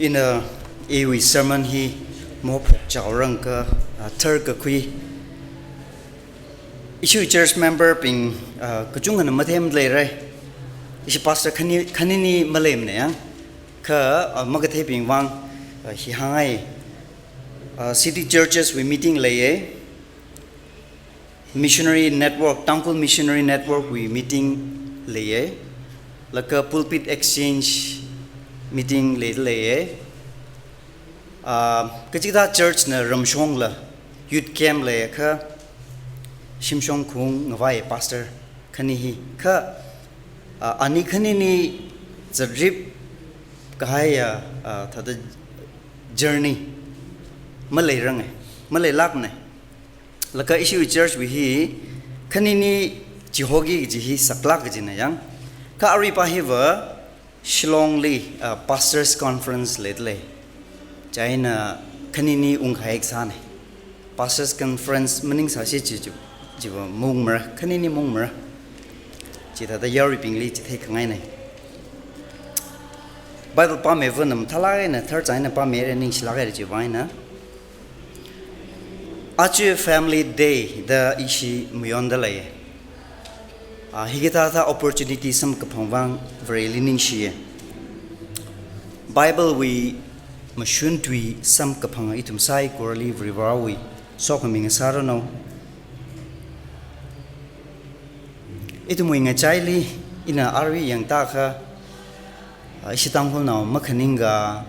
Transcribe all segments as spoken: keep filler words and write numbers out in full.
Ina iwui sermon hi maphok chaorang ka, ah, thar kakhui. Ishi church member bing, ah, kachungkhana mathemlei rai. Ishi pastor khani, khanini maleimana yang. Kha, ah, makatheibing vang, ah, hi hāngai. Ah, city churches wui meeting leiye. Missionary Network, Tangkhul Missionary Network wui meeting leiye. Laga Pulpit Exchange meeting lei, leiye. Ah, kachida church na ramshongla youth camp leiye kha shimshong khung ngavai pastor khani hi. Kha, ah, ani khanini zatrip kahai ya, ah, thada journey maleirang e, maleilākna. Laga ishi church wui hi khanini chihoki kaji hi saklāk kajina yang. Kha arui pa hiva Shillong li, ah, Pastors Conference leilei. Chieina khanini ungkahai kasāna. Pastors Conference maningsāsi chi chi, chiva maungmara, khanini maungmara. Chithada yaruibingli chithei khangaina. Bible pāmeiva nam thalai na thar chieina pāmeira ningshilāk haira chiva ina. Aja Family Day da ishi mayonda lei. Ah, hikathā thā opportunity samkaphang vang Vareli ningshiya. Bible wui mashun tui samkaphang ithum saikorali Varivarawui sokhami ngasāranu. Ithumwui ngachaili ina arui yangtakha, ah, ishi Tangkhulnao makhaning ga,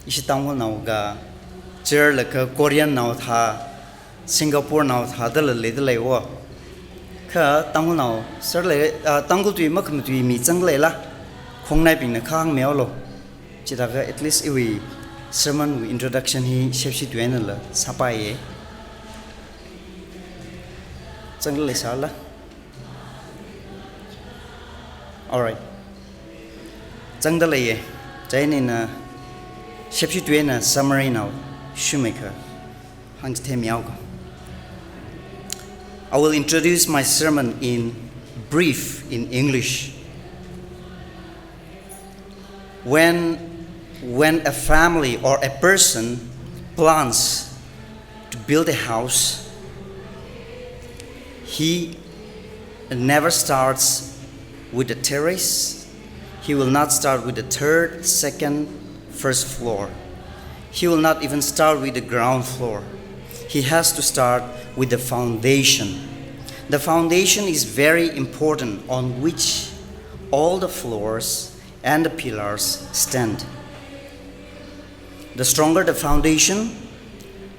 ishi Tangkhulnao ga, cherlaga Korean nao thā, Singapore nao thādala leidalei wo. Kha Tangkhulnao serlei, ah, Tangkhul tui makhamatui mi zangleila, khongnaibingna khāngmeolo. Chithākha at least iwui sermon wui introduction hi shepshi tuinala sāpaiye. Zangda leisāla. Alright. Zangda leiye. Chieina shepshi tuina summary nao shumeikha hāngchithei mihaoka. I will introduce my sermon in brief in English. When, when a family or a person plans to build a house, he never starts with the terrace. He will not start with the third, second, first floor. He will not even start with the ground floor. He has to start with the foundation. The foundation is very important, on which all the floors and the pillars stand. The stronger the foundation,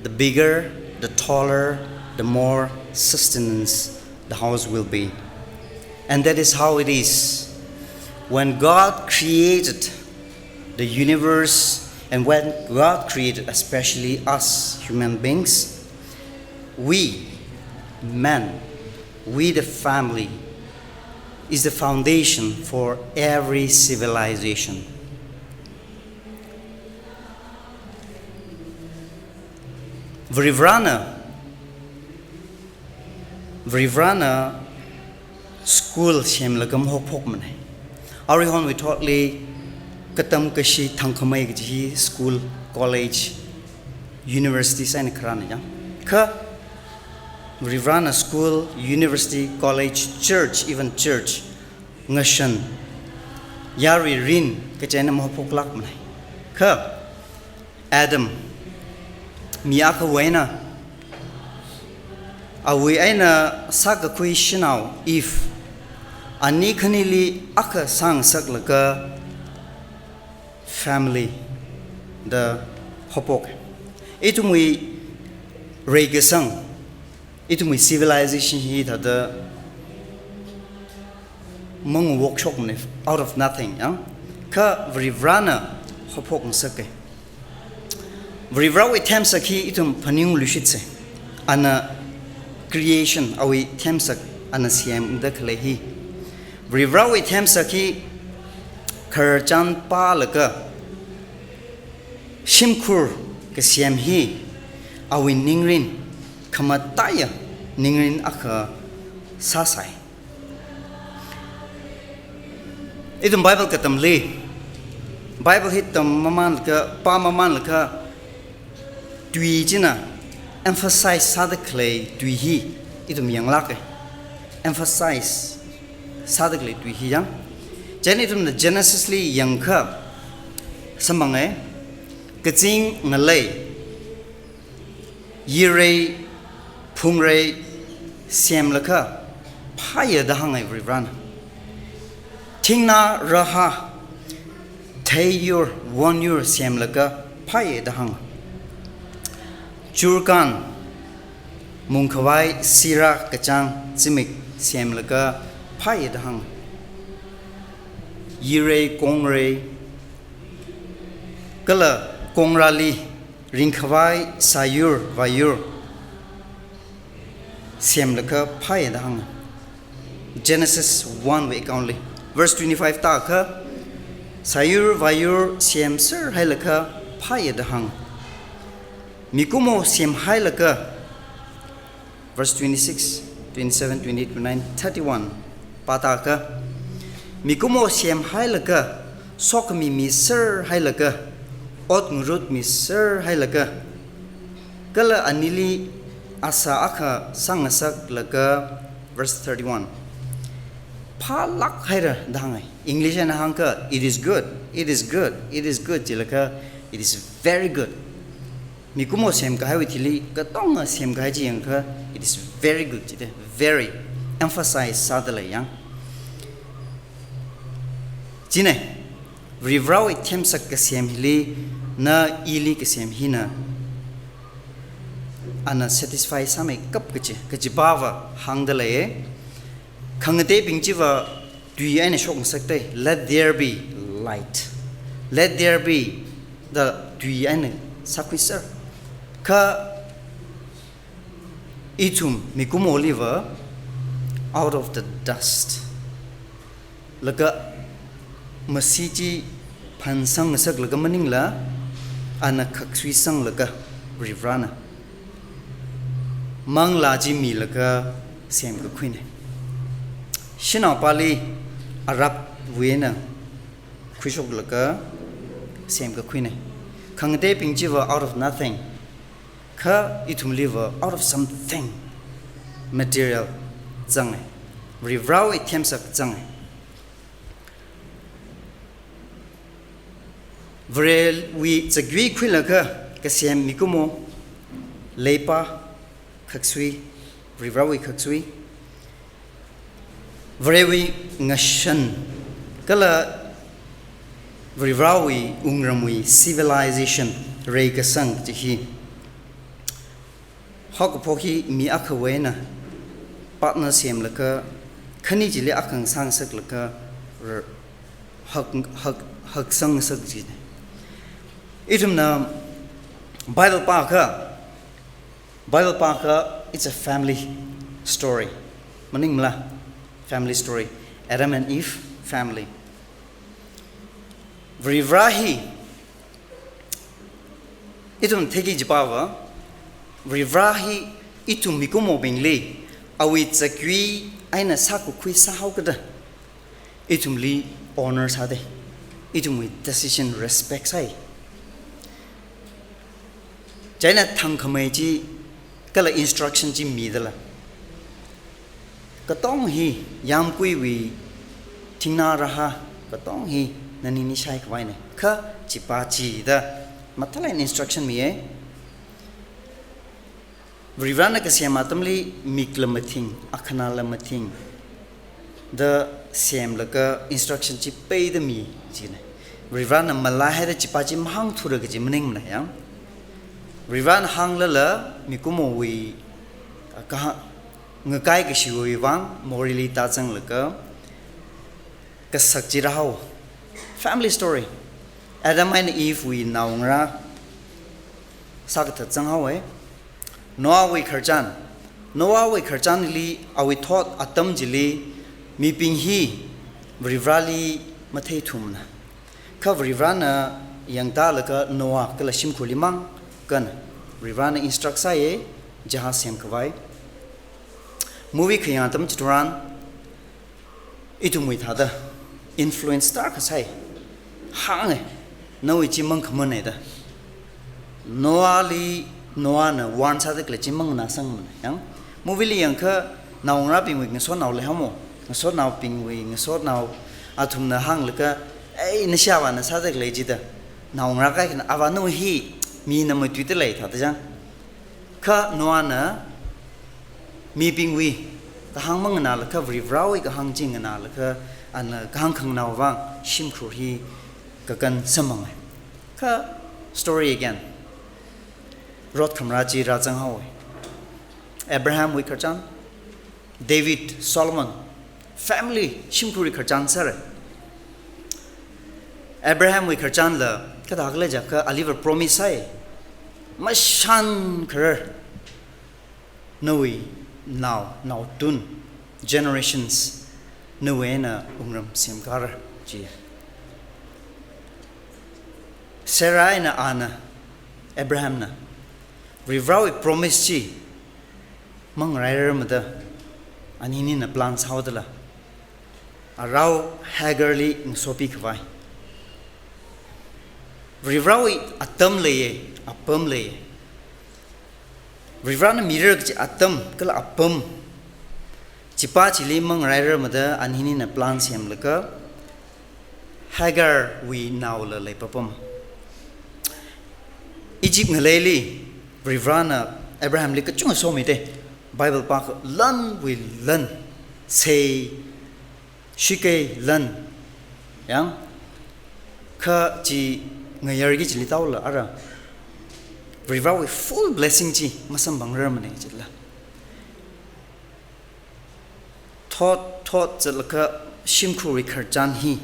the bigger, the taller, the more sustenance the house will be. And that is how it is. When God created the universe, and when God created especially us human beings, we, men, we the family, is the foundation for every civilization. Varivarana, Varivarana school semlaga mahaophokmana. Aruihonwui thotli katam kashi thangkhamei kaji hi school, college, university sāina kharāna yang. Kha Varivarana school, university, college, church, even church, ngashan, yarui rin kachi eina mahaophoklākmana. Kha Adam, mi akhawui eina, awui eina sākakhui shanao Eve, ani khanili akha sāngasaklaga family da haophoka. Ithumwui reikasang, ithumwui civilization hi thāda mangavoshokmana, out of nothing, ya. Kha Varivarana haophoksaka. Varivarawui themsak hi ithum phaningluishitsa. Ana creation, awui themsak, ana semda khalei hi. Varivarawui themsak hi khararchan pālaga shimkhur kasem hi awui ningrin khamataiya ningrin akha sāsai. Ithum Bible katamli, Bible hi tam mamanlaga, pā mamanlaga, tui china emphasize sāda khalei tui hi ithum yanglāka. Emphasize sāda khalei tui hi yang. Chieina ithumna Genesis li yangakha samphanga, kazing ngalei, yirei, phungrei semlaga phāya da hānga Varivarana. Thingnā rahā, theiyur, wonyur semlaga phāya da hānga. Churkān, mungkhavai, sirā, kachāng, zimik semlaga phāya da hānga. Yirei, kongrei, kala kongrāli, ringkhavai, sāyur, vāyur semlaga phāya da hānga. Genesis one wui account li. Verse twenty-five tākha, sāyur vāyur semser hailaga phāya da hānga. Mikumo semhailaga, verse twenty-six, twenty-seven, twenty-eight, twenty-nine, thirty-one pātākha, mikumo semhailaga, sokhami miser hailaga, ot ngarut miser hailaga, kala anili asā akha sāngasaklaga, verse thirty-one, phālāk haira da hānga. English eina hāngkha, "It is good, it is good, it is good," jilaga, "It is very good." Mikumo semkahaiwui thili katonga semkahai chi yangakha, "It is very good," jida, very emphasize sāda lei yang. Chieina, Varivarawui themsak kasem hili, na ili kasem hina, ana satisfy sāmeikap kachi, kachipāva hāngda lei. Khangateibing chiva tui eina shokngasakta, "Let there be light. Let there be," da tui eina sākhuiser. Kha ithum mikumoliva out of the dust laga masi chi phansang ngasaklaga maningla, ana khaksui sanglaga Varivarana manglā chi milaga semkakhuina. Shanaopali arapwui eina khuishoklaga semkakhuina. Khangateibing chiva out of nothing, kha ithumliva out of something material zanga. Varivarawui themsak zanga. Varewui zakyui khuilaga kasem mikumo, leipā, khaksui, Varivarawui khaksui, Varewui ngashan, kala Varivarawui wungramwui civilization, reikasang chi hi. Haokaphok hi mi akhawui eina partner semlaga, khani chili akha sangsaklaga, r-, hak, hak, haksangngasak china. Ithumna Bible pākha, Bible pākha, it's a family story. Maningmala? Family story. Adam and Eve family. Varivara hi, ithum theiki jipava, Varivara hi ithum mikumobingli awui zakyui eina sākakhui sāhaokada, ithumli honor sāda, ithumwui decision respect sāi. Chieina thangkhamei chi kala instruction chi midala, katong hi yāmguiwui thingnā rahā katong hi nani nishaikhavaina, kha chipā chida mathālāk eina instruction miya. Varivarana kasem atamli mikla mathing, akhanala mathing da semlaga instruction chi peida mi china. Varivarana malaihaida chipā chi mahāngthura kaji maningmana yang. Varivarana hānglala mikumowui, ah, kaha-, ngakai kashiwui vang morili tāzanglaga kasak chi rāhao. Family story. Adam eina Eve wui naongarā sākathat zanghaowa. Noahwui khararchan. Noahwui khararchanli awui thot atam chili mibing hi Varivarali matheithumana. Kha Varivarana yangtālaga Noah kala shimkhurli mang kan Varivarana instruct sāya, jahaz semkhavai. Movie khayang atam chitharan, ithumwui thāda influence tarākha sāi. Hānga, Nawui chi mang khamun haida. Noahli, Noahna warn sāda khalei chi manganāsangmana. Yang, movie li yangakha naongarābingwui ngasotnao leihao mo. Ngasotnaobingwui ngasotnao athumna hānglaga, "Ei, nashi avāna sāda khalei chida. Naongarā kaikhana avā nawui hi mina matuida lei," thāda chang. Kha Noahna mibingwui kahāng manganālaga, Varivarāwui kahāng chi nganālaga, ana kahāng khanganāwui vang shimkhur hi kakan samphanga. Kha story again. Rot khamrā chi rāzanghaowa. Abrahamwui khararchan, David, Solomon, family, shimkhurwui khararchan sāra. Abrahamwui khararchanla kathākhala jiakha, aliva promise sāi. Mashan kharar, nawui nao, naotun, generations, nawui eina wungram semkāra, chi. Sarah eina ana, Abrahamna, Varivarāwui promise chi mangarāirarmada, ani nina plan sāhaodala, arao Hagarli ngasopi khavai. Varivarāwui atam leiya, apam leiya. Varivarāna mirar kaji atam kala apam, chipā chili mangarāirarmada, ani nina plan semlaga, Hagarwui naola leipapam. Egypt ngaleili Varivarāna Abrahamli kachungkha somida, Bible pākha lanwui lan, sei shikei lan, yang, kha chi ngayarki chili taola ara Varivarāwui full blessing chi masamphangrarmana chila. Thot, thot zatlaga shimkhurwui khararchan hi,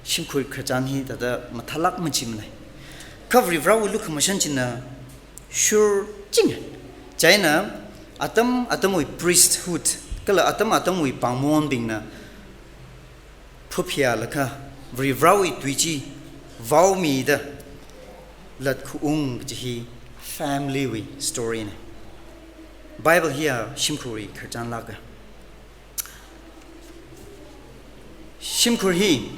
shimkhurwui khararchan hi thāda mathālāk machimana. Kha Varivarāwui lukhamashan china shurchinga. Chieina atam atamwui priesthood kala atam atamwui pāngmonbingna phaphialaga Varivarāwui tui chi vaomida latkhuiung kaji hi family wui story na. Bible hiya shimkhurwui khararchanlāka. Shimkhur hi,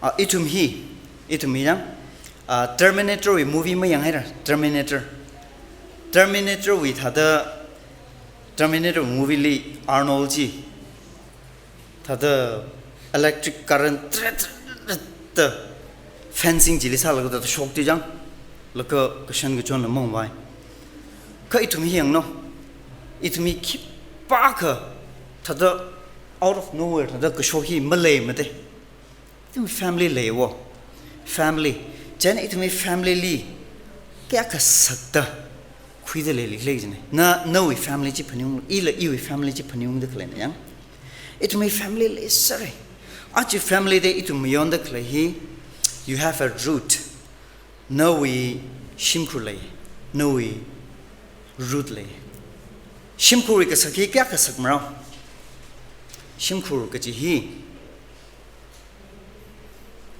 ah, ithum hi, ithum hi yang, ah, Terminator wui movie mayanghaira, Terminator. Terminator wui thāda, Terminator movie li Arnold chi thāda electric current tre, tre, tre, tre, fencing chili sālaga thāda shokti chang, laga kashan kachonla mangvai. Kha ithum hi yanglu. Ithum hi khipākha thāda out of nowhere thāda kashok hi maleimada. Ithum family leiwo. Family. Chieina ithumwui family li kayākha sakta khuida leili khalei jina. Na, nawui family chi phaning, ila iwui family chi phaningda khaleina yang. Ithumwui family leisāra. Aja family da ithum mayonda khalei hi, you have a root. Nawui shimkhur lei, nawui root lei. Shimkhurwui kasak hi kayākha sakmarao. Shimkhur kaji hi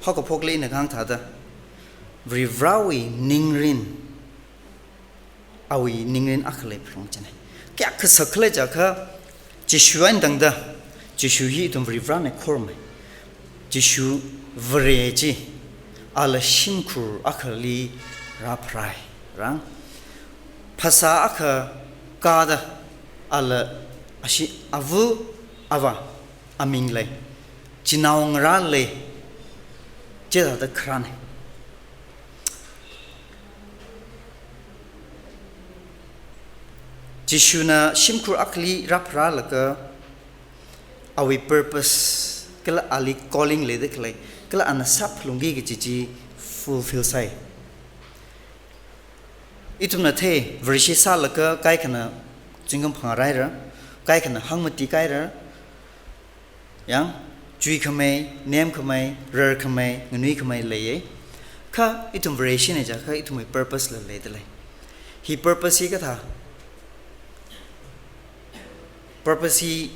haokaphokli ina kahāng thāda, Varivarāwui ningrin, awui ningrin akha leiphalung china. Kayākha sakkhala jiakha, Jishu eina tangda, Jishu hi ithum Varivarāna khorumma. Jishu Vare chi, ala shimkhur akhali rāpharai, rang. Phasā akha kāda, ala ashi ava, avā, aming lei, chinaongarā lei, chithāda kharāna. Jishuna shimkhur akhali rāpharālaga, awui purpose, kala ali calling leida khalei, kala ana sāphalungki kaji chi fulfill sāi. Ithumna thei, Vareshi sālaga kaikhana zingkum phangā rāhaira, kaikhana hangmati kāhaira, yang, chuikhamei, nemkhamei, rarkhamei, nganuikhamei leiya. Kha ithum Vareshina jiakha ithumwui purpose la leida lei. Hi purpose hi kathā? Purpose hi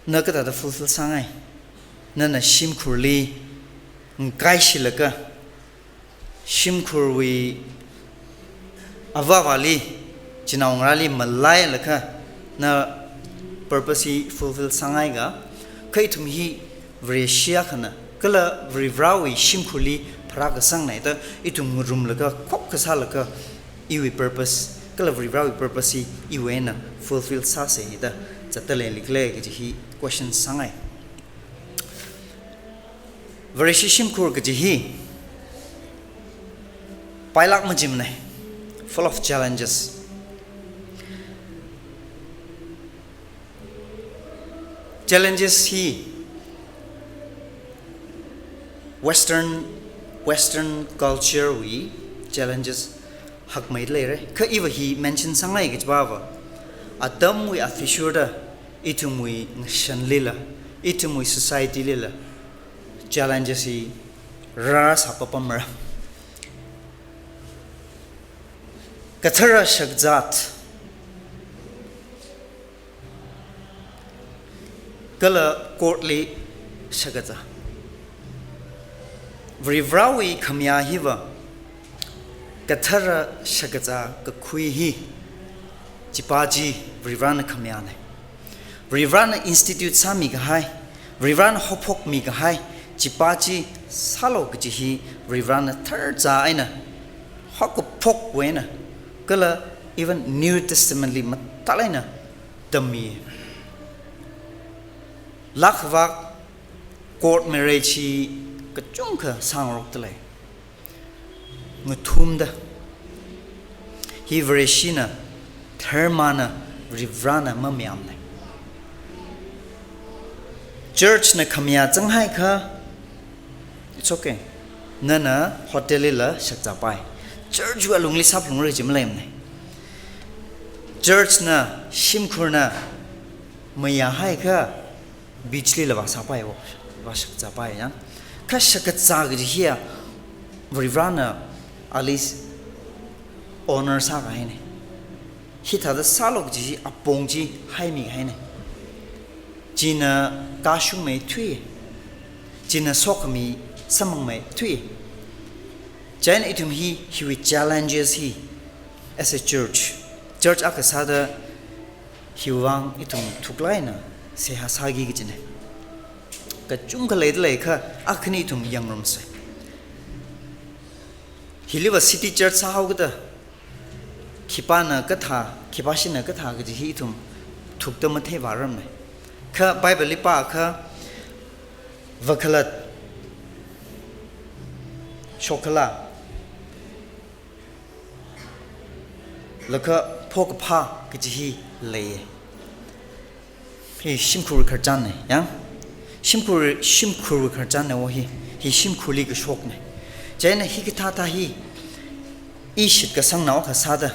na kathāda fulfill sāngai? Nana shimkhurli ngakaishilaga, shimkhurwui avāvali, chinaongarāli malailaga, na purpose hi fulfill sāngaiakha, kha ithum hi Vareshi akhana, kala Varivarāwui shimkhurli pharākasangna da ithum ngarumlaga, khokkha sālaga, iwui purpose, kala Varivarāwui purpose hi iwui eina fulfill sāsa da zatdalei khala kaji hi question sāngai. Vareshi shimkhur kaji hi pailāk majimana, full of challenges. Challenges hi Western, Western culture wui challenges hakmeida leira. Kha iva hi mention sāngai kachipava, atamwui athishurda ithumwui ngashanlila, ithumwui society lila challenges hi rāra sāpapamra. Kathara shakazā kala court li shakazā. Varivarāwui khamayā hiva kathara shakazā kakhui hi, chipa chi Varivarāna khamayāna. Varivarāna institute sāmikahai, Varivarāna haophokmikahai chipa chi sālu kaji hi Varivarāna tharzā eina, haokaphokwui eina, kala even New Testament li mathālāk eina tammi. Lākhavak court marriage hi kachungkha sāngarokdalei. Ngathumda. Hi Vareshina, dharmana, Varivarāna mamayāmana. Church na khamayā zanghaiakha, it's okay. Nana hotel lila shakazāpai. Church wui alungli sāphalungra kaji maleimana. Church na, shimkhurna mayāhaiakha, beach lila vāsāpai, vāshakazāpai ya. Kha shakazā kaji hiya Varivarāna at least honor sākahaina. Hithāda sālu kaji hi apong chi haimikahaina. China kashungmeithui, china sokhami samphangmeithui. Chieina ithum hi, hiwui challenges hi as a church, church akha sāda hiwui vang ithum thuklāk eina seihā sāki kajina. Kachungkha leidalei kha akhani ithum yangngarumsa. Hiliva city church sāhaokida, khipāna kathā, khipāshina kathā kaji hi ithum thukda matheivāramana. Kha Bible li pākha, vakhalat, shokhalā, laga phokaphā kaji hi leiya. Hi shimkhurwui khararchanna, ya. Shimkhur, shimkhurwui khararchanna va hi, hi shimkhurli kashokna. Chieina hikathāthā hi, i shitkasangnao akha sāda,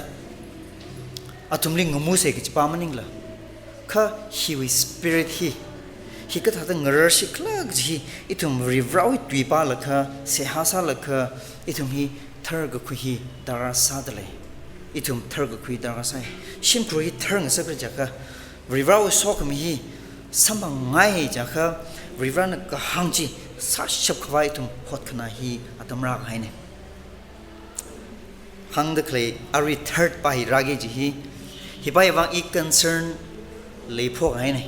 athumli ngamusa kajipa maningla, kha hiwui spirit hi, hikathāda ngararshi khala kaji hi, ithum Varivarāwui tui pālaga, seihā sālaga, ithum hi tharkakhui hi darkar sādalei. Ithum tharkakhui darkar sāi. Shimkhur hi tharngasakra jiakha, Varivarāwui sokhami hi samphangngai jiakha, Varivarāna kahāng chi sāshapkhavai ithum hotkhanā hi atam rākahaina. Hāngda khalei arui third pa hi rāki kaji hi, hipa hi vang i concern leiphokhaina.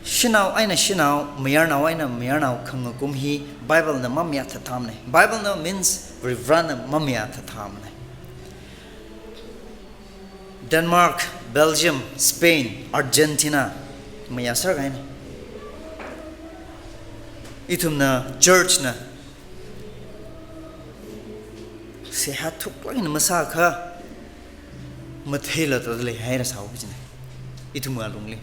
Shanao eina shanao, mayarnao eina mayarnao khangakum hi Bible na mamayā thathāmana. Bible na means Varivarāna mamayā thathāmana. Denmark, Belgium, Spain, Argentina mayāsākahaina. Ithumna church na seihā thuklāk eina masāakha, matheila tāda leihairasāu kajina. Ithumwui alungli.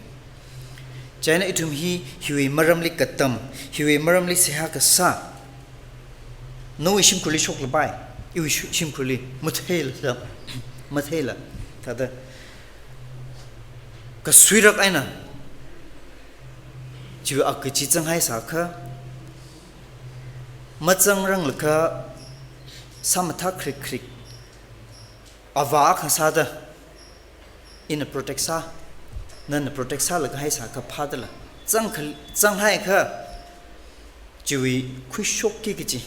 Chieina ithum hi, hiwui maramli katam, hiwui maramli seihā kasā, nawui shimkhurli shoklapai, iwui shu-, shimkhurli matheila, matheila tāda kasuirak eina, chiwui akha chi zanghaisāakha, mazangranglaga sāmathā khrik khrik, avā akha sāda, ina protect sā, nana protect sālaga haisāakha phādala, zang khal-, zanghaiakha, chiwui khuishokki kaji,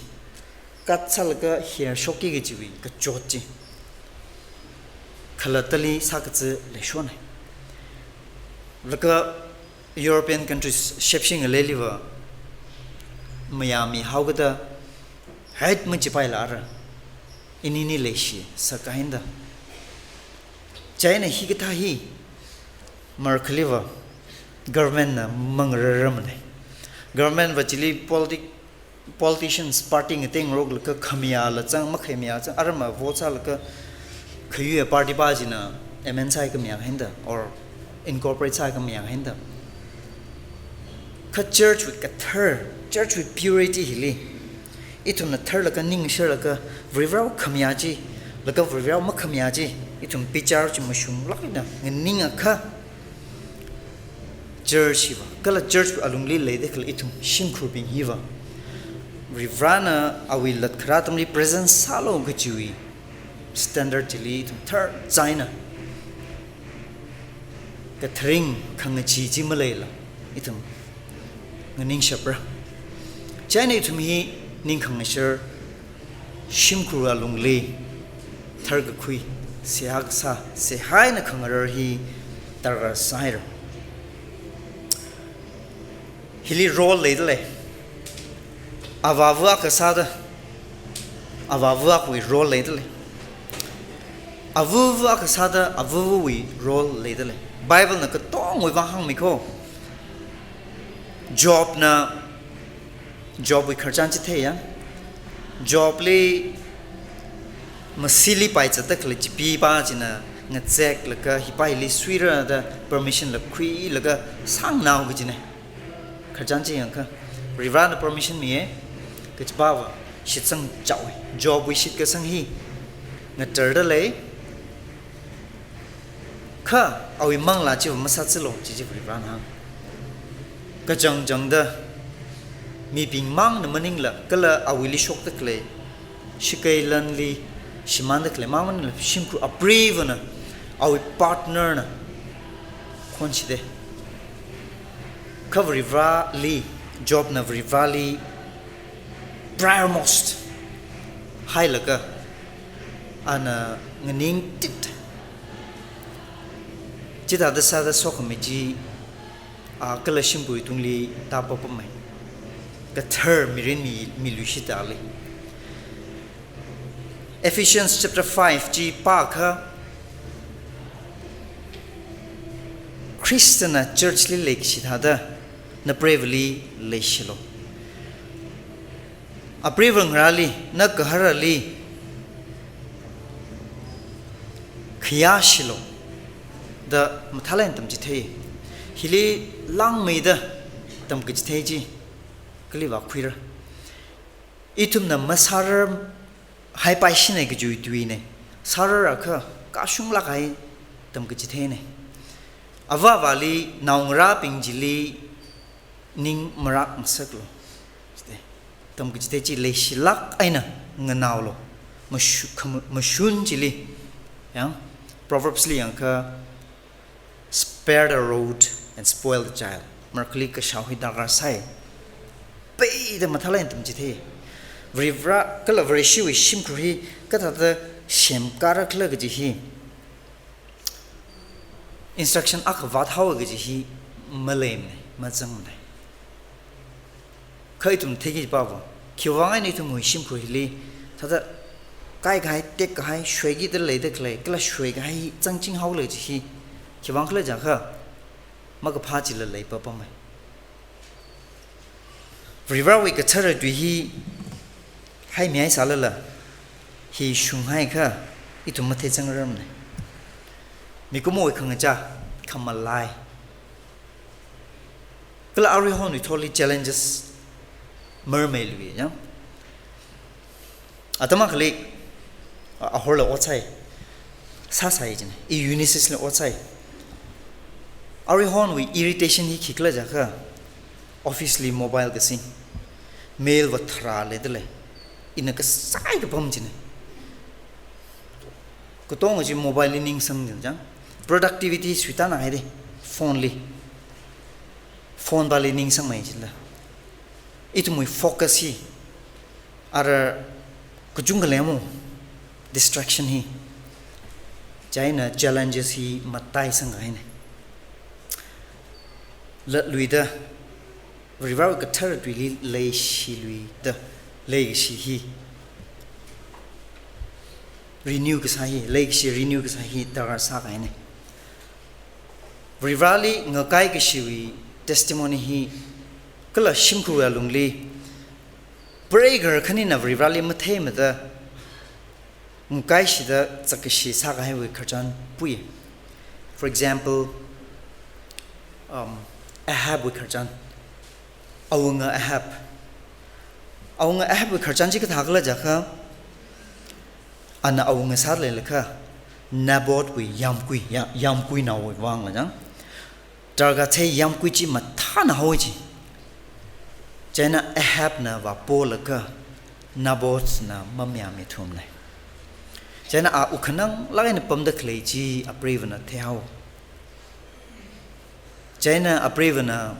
cut sālaga hair shokki kajiwui kachot chi khalattali sākazi leishona. Laga European countries shepshinga leiliva mayāmi haokada hait machipai lara. Inini leishi sākahaina da. China hikathā hi markhaliva government na mangararmana. Government va chili politic politicians party ngateingarok laga khamayā la zang, makhamayā zang, aram ma vote sālaga khayuiya party pa china amend sāhaikhami haina da, or incorporate sāhaikhami haina da. Kha church wui kathar, church wui purity hili, ithumna tharlaga ningshālaga Varivarāwui khamayā chi, laga Varivarāwui makhamayā chi, ithum bichar chi mashunglāk eina nganingakha, church hiva, kala church alungli leida khalei ithum shimkhurbing hiva, Varivarāna awui latkharā atamli present sālu kajiwui standard chili ithum tharchāna katharing khangachee chi maleila ithum nganingshapra. China ithum hi ningkhangashar, shimkhur alungli tharkakhui, seihā kasā, seihā eina khangarar hi darkar sāhaira. Hili role leidalei. Avāva akha sāda, avāvawui role leidalei. Avava akha sāda, avavawui role leidalei. Bible na katongawui vang hāngmi ko. Job na, Job wui khararchan chi theiya. Job li masili paizatda khalei chipeepa china ngazeklaga hipa hili suira da permission la khuilaga sānganao kajina. Khararchan chi yangakha, Varivarāna permission miya, kachipava shitsang chaowa. Job wui shitkasang hi ngatarda lei, kha awui manglā chiva masāthulo, chi chi Varivarāna hāng. Kachangchangda mibing mangna maningla, kala awuili shokda khalei, shakeilanli shimānda khalei mang maningla, shimkhur apreivana, awui partner na khonshida. Kha Varivarāli, Job na Varivarāli prior most hailaga, ana nganingtit, chithāda sāda sokhami chi, a, kala shimkhurwui tungli tāpapamai. Kathar mirin mi, miluishitali. Ephesians chapter five chi pākha, Khristana church li leikashi thāda, napreivali leishilo. Apreiva ngarāli, nagaharali khayāshilo da mathālāk eina tamchithei. Hili langmeida tamkachithei chi kali vākhuira. Ithumna masārarhaipaishina kajiwui tuina. Sārarakha kashunglāk kahai tamkachitheina. Avāvali naongarābing chili ning marak ngasaklo. Chithāda tamkachithei chi leishilāk eina nganaolo. Mashu-, kham-, mashun chili. Yang, Proverbs li yangakha, "Spare the rod and spoil the child." Marākhali kashao hi darkar sai. Peida mathālāk eina tamchithei. Varivarā kala Vareshiwui shimkhur hi kathāda semkārakhala kaji hi, instruction akha vāthaowa kaji hi maleimana, mazangmana. Kha ithum theiki pāva, khiwuivang eina ithumwui shimkhur hili thāda kaikahai, tekkahai, shoikida leida khalei, kala shoikahai zangching haole kaji hi khiwuivang khala jiakha, makaphā chila leipapamai. Varivarāwui kathara tui hi haimihaisālala, hi shunghaikha, ithum matheizangrarmana. Mikumowui khangachā, khamalai, kala aruihonwui thotli challenges marmeiluiya. Atam akhali, a, ahorla ot sāi, sāsai china, i Unisys li ot sāi. Aruihonwui irritation hi khikhala jiakha, office li mobile kasing, mail va tharā leidalei, ina kasai kapam china. Katonga chi mobile li ningsang china chang. Productivity suitana haida, phone li. Phone pali ningsangmei chila. Ithumwui focus hi, ara kachungkha leimu, distraction hi. Chieina challenges hi mataisang kahaina. latluida, Varivarāwui kathara tuili leishiluida, leikashi hi renew kasā hi, leikashi renew kasā hi darkar sākahaina. Varivarāli ngakai kashiwui testimony hi, kala shimkhurwui alungli, preigaharā khanina Varivarāli matheimada, ngakaishida zakkashi sākahaiwui khararchan pui. For example, um, Ahabwui khararchan. Awunga Ahab. Awunga Ahabwui khararchan chi kathākhala jiakha, ana awunga sāda leilakha, Nabothwui yāmgui, ya-, yāmguinaowui vangla jang. Darkar thei yāmgui chi mathāna haowa ji. Chieina Ahabna vāpolaga Nabothna mamayāmithumana. Chieina a wukkhananglāk eina pamda khalei chi apreivana theihaowa. Chieina apreivana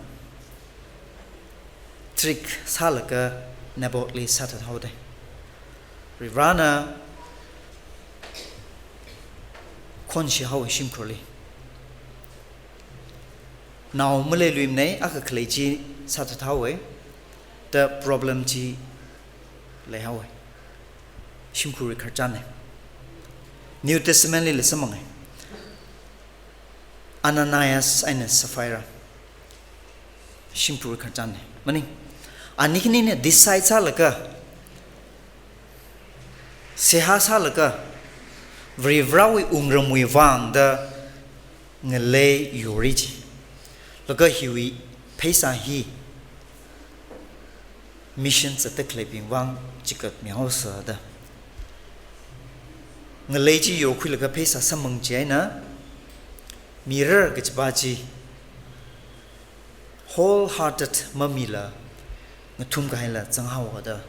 trick sālaga Nabothli sāthathaoda. Varivarāna khonshihaowa shimkhurli. Nao maleiluimanei, akha khalei chi sāthathaowa, da problem chi leihaowa. Shimkhurwui khararchanna. New Testament lila samphanga. Ananias eina Sapphira. Shimkhurwui khararchanna. Maning, ani khanina decide sālaga, seihā sālaga, Varivarāwui wungramwui vangda ngalei yori ji. Laga hiwui pheisā hi mission zatda khaleibing vang chikatmihaosa da. Ngalei chi yorkhuilaga pheisā samphang chieina, mirar kajipa chi wholehearted mamila ngathumkahaila zanghaowa da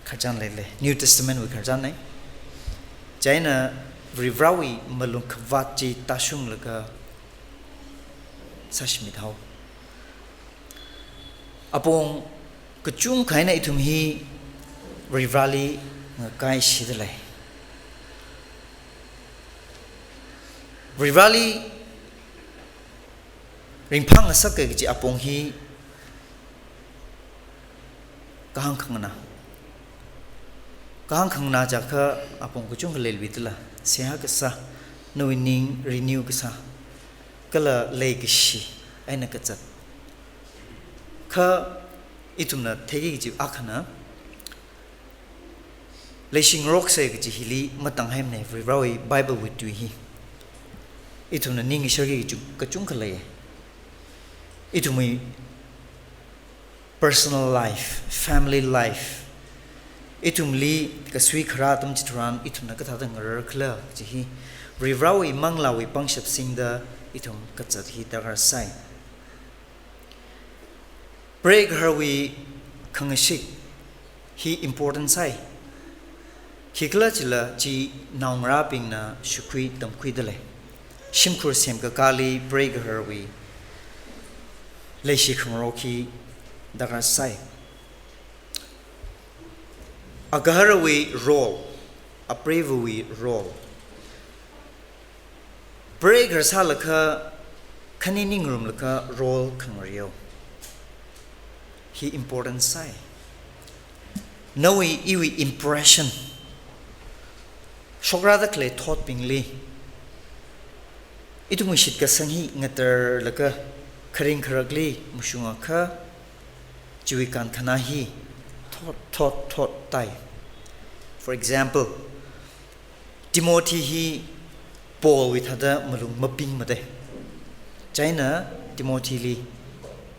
khararchan leilei. New Testament wui khararchanna. Chieina Varivarāwui malung khavāt chi tāshunglaga sāshimit haowa. Apong kachungkha eina ithum hi Varivarāli ngakaishida lei. Varivarāli ringphāngasaka kaji apong hi kahāng khanganā. Kahāng khanganā jiakha apong kachungkha leiluidala, seihā kasā, nawui ning renew kasā, kala leikashi eina kazat. Kha ithumna theiki kaji akhana, leishingaroksa kaji hili matanghaimana, Varivarāwui Bible wui tui hi. Ithumna ningshirki kaji kachungkha lei. Ithumwui personal life, family life, ithumli kasui kharā atam chitharan ithumna kathāda ngararkhala kaji hi, Varivarāwui manglāwui pangshap singda ithum kazat hi darkar sai. Preigaharwui khangashik hi important sai. Khikhalajila chi naongarābingna shakhui tamkhuida lei. Shimkhur semkakāli preigaharwui leishi khangarok hi darkar sai. Agaharawui role, apreivawui role. Preigaharā sālaga, khani ningrumlaga role khangareo hi important sai. Nawui iwui impression, shokrāda khalei thotbingli, ithumwui shitkasang hi ngatarlaga, kharing kharakli mashungakha, chiwui kankhana hi thot, thot, thot tai. For example, Timothy hi Paulwui thāda malung mapingmada. Chieina Timothyli,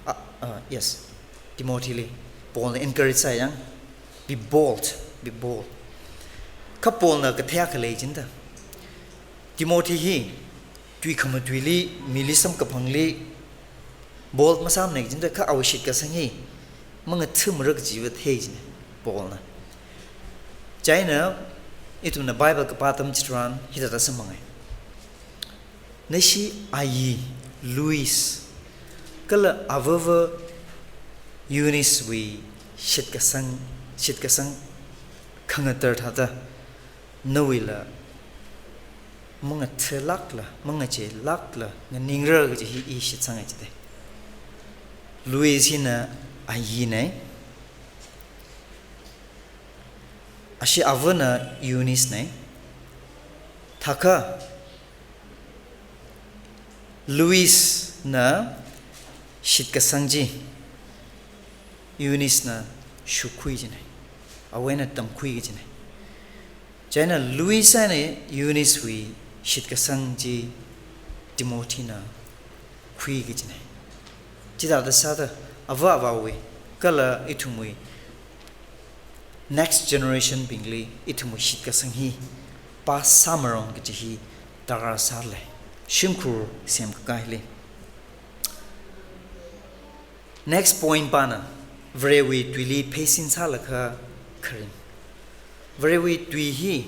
ah, ah, yes, Timothyli Paulna encourage sāya, be bold, be bold. Kha Paulna kathei akha lei jida. Timothy hi tui khamatuili, mili samkaphangli bold masāmana jida, kha awui shitkasang hi mangathāmara kajiva thei jina Paulna. Chieina ithumna Bible kapā atam chitharan hithāda samphanga. Nashi ayi Lois kala avava Eunice wui shitkasang, shitkasang khangatar thāda nawuila mangathālākla, mangacheelākla nganingra kaji hi i shitsanga jida. Lois hina ayinei. Ashi avana Eunice nei. Thakha Lois na shitkasang chi, Eunice na shukkhui jinei. Awuina tamkhui kajinei. Chieina Lois eina Eunice wui shitkasang chi Timothy na khuiki jinei. Chithāda sāda ava avāwui kala ithumwui next generation bingli ithumwui shitkasang hi pass sāmarong kaji hi darkar sālei. Shimkhur semkakāli. Next point pana, Varewui tuili pheisin sālaga kharing. Varewui tui hi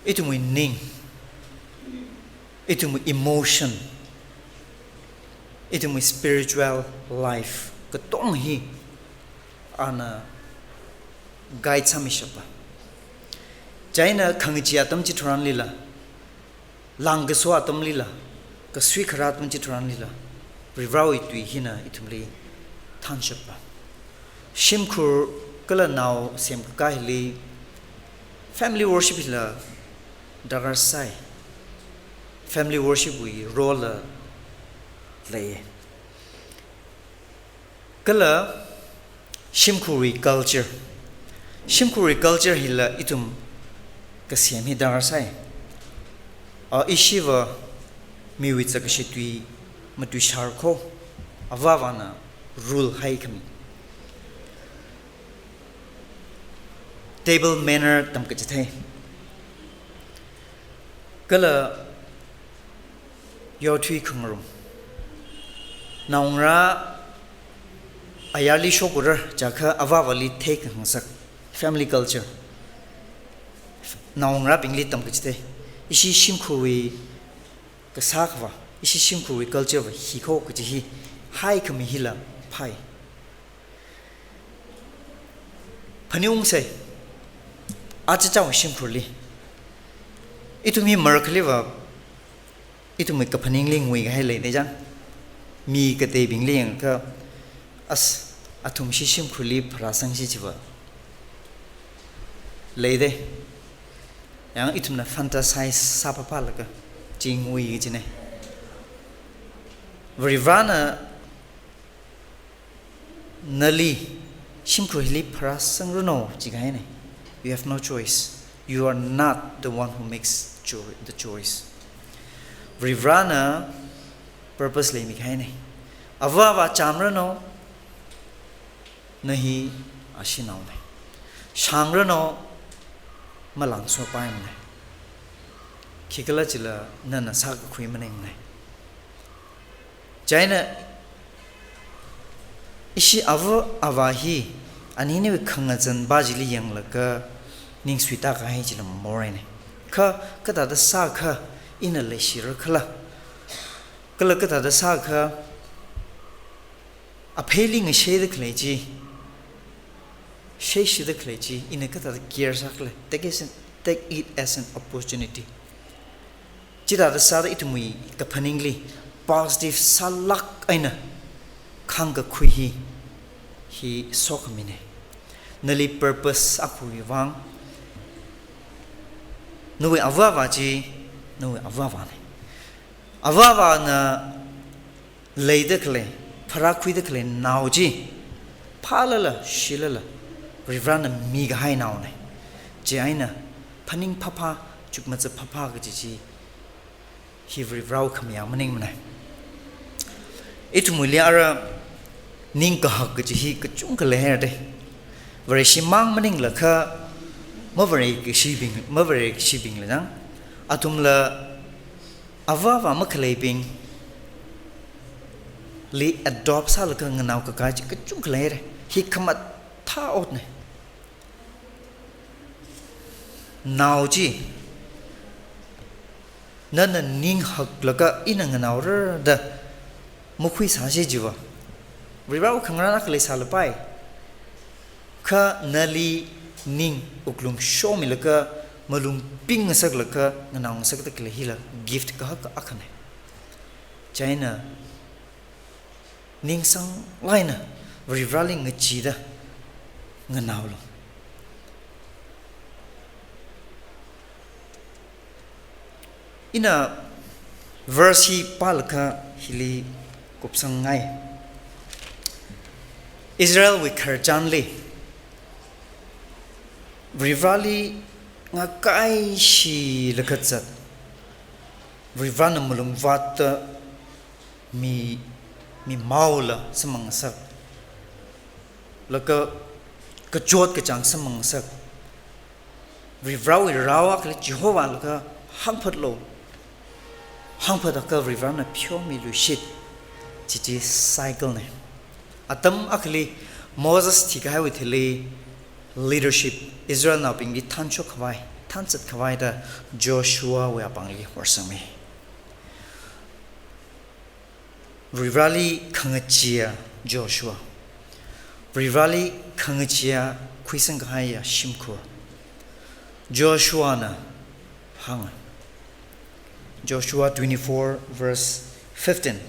ithumwui ning, ithumwui emotion, ithumwui spiritual life katonga hi ana guide sāmishapa. Chieina khangachee atam chitharanlila, lāngkaso atamlila, kasui kharā atam chitharanlila, Varivarāwui tui hina ithumli thanshapa. Shimkhur kala nao semkakā hili family worship hila darkar sai. Family worship wui role la lei. Kala shimkhurwui culture. Shimkhurwui culture hila ithum kasem hi darkar sai. A, ishiva miwui zakkashi tui matuishar kho, ava avāna rule haikhami. Table manner tamkachithei. Kala yaothui khangarum. Naongarā ayarli shokura jiakha ava avāli theikhangasak. Family culture. Naongarābingli tamkachithei. Ishi shimkhurwui kasā khavā, ishi shimkhurwui culture va hi kho kaji hi haikhami hila phai. Phaningungsei, achichāwui shimkhurli. Ithum hi marakhaliva, ithumwui kaphaningli nguikahai leidei chang. Mi kateibingli yangakha, as, athumshi shimkhurli pharāsangsi chiva leidei. Yang ithumna fantasize sāpapalaga, chi ngui kajinei. Varivarāna nali shimkhur hili pharāsangranu jikahainei. You have no choice. You are not the one who makes cho-, the choice. Varivarāna purpose leimikahainei. Ava avā chāmranu, na hi ashinaonei. Shāngranu, malāngsopaimnei. Khikhalajila nana sākakhui maningnei. Chieina ishi ava avā hi aniniwui khangazan bajili yanglaga ning suitākahai chila moreinei. Kha kathāda sākha ina leishirakhala. Kala kathāda sākha apheili ngasheida khalei chi, sheishida khalei chi, ina kathāda care sākhala. Take it as an, take it as an opportunity. Chithāda sāda ithumwui kaphaningli positive sālāk eina khāngkakhui hi, hi sokhaminei. Nali purpose akhawui vang, nawui ava avā chi, nawui ava avānei. Ava avāna leida khalei, pharākhuida khalei nao chi, phālala, shilala, Varivarāna mikahai naonei. Chieina, phaning phaphā, chukmaja phaphā kaji chi, hi Varivarāwui khamayā maningmanei. Ithumwuili ara ningkahak kaji hi kachungkha leihaira dei. Vareshimang maninglakha, mavarekashibing, mavarekashibingla nang, athumla ava avā makhaleibingli adopt sālaga nganao kakai chi kachungkha leira. Hi khamathā otnei. Nao chi, nana ning haklaga ina nganaora da makhuisāsi chiva, Varivarāwui khangarān akha leisālapai. Kha nali ning wuklung shomilaga, malung pingngasaklaga, nganaongasakda khalei hila gift kahak akhanei. Chieina ningsanglāk eina Varivarali ngacheeda nganaolu. Ina verse hi pālaga hili kupsangngai. Israelwui khararchanli Varivarali ngakaishilaga zat, Varivarana malung vātta mi, mimaola samphang ngasak, laga kachot kachāng samphang ngasak, Varivarawui rao akhali Jehovah laga hāngphatlu, hāngphatlaga Varivarana pheomiluishit, chi chi cycle na. Atam akhali Moses thikahaiwui thili leadership, Israelnaobingli thanshok khavai, thanzat khavai da Joshuawui apāngli horsangmi. Varivarali khangacheeya Joshua. Varivarali khangacheeya khuisang kahaiya shimkhur. Joshuana hānga. Joshua twenty-four verse fifteen.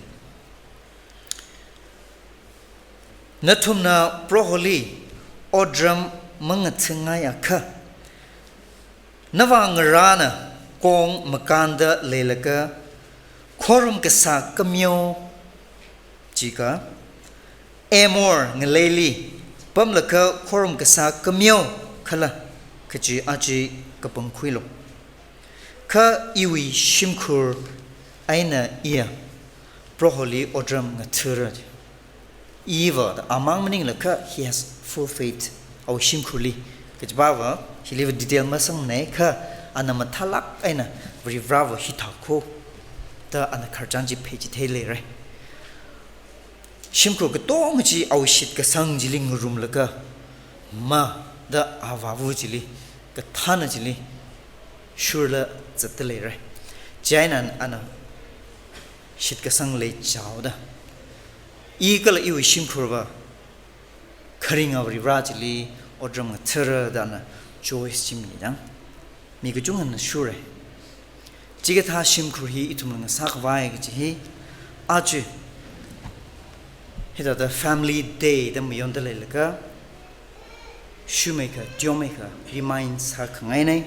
Nathumna Proholi otram mangathangai akha, navā ngarāna kong makānda leilaga, khorum kasā kameo, chika, Amor ngaleili pamlaga khorum kasā kameo khala kaji aja kapangkhuilu. Kha iwui shimkhur eina iya Proholi otram ngathara. Iva da amang maninglaga he has full faith awui shimkhurli. Kachipāva hiliva detail masangnei kha ana mathālāk eina Varivarava hithākho da ana khararchan chi pheichithei leira. Shimkhur katonga chi awui shitkasang chili ngarumlaga, ma da avāva chili, kathāna chili shurla zatta leira. Chieina ana shitkasang leichaoda, i kala iwui shimkhurva kharinga Varivara chili otram ngathara da ana choice chi midang. Mi kachungana shura. Chikathā shimkhur hi ithumna ngasā khavai kaji hi, aja hithāda Family Day da mayonda leilaga, shumeikha, teomeikha, remind sākhangaina.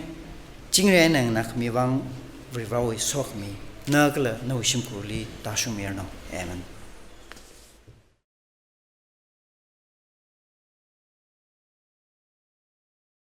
Chingri eina nganākhami vang Varivarawui sokhami na kala nawui shimkhurli tāshungmiranu. Amen.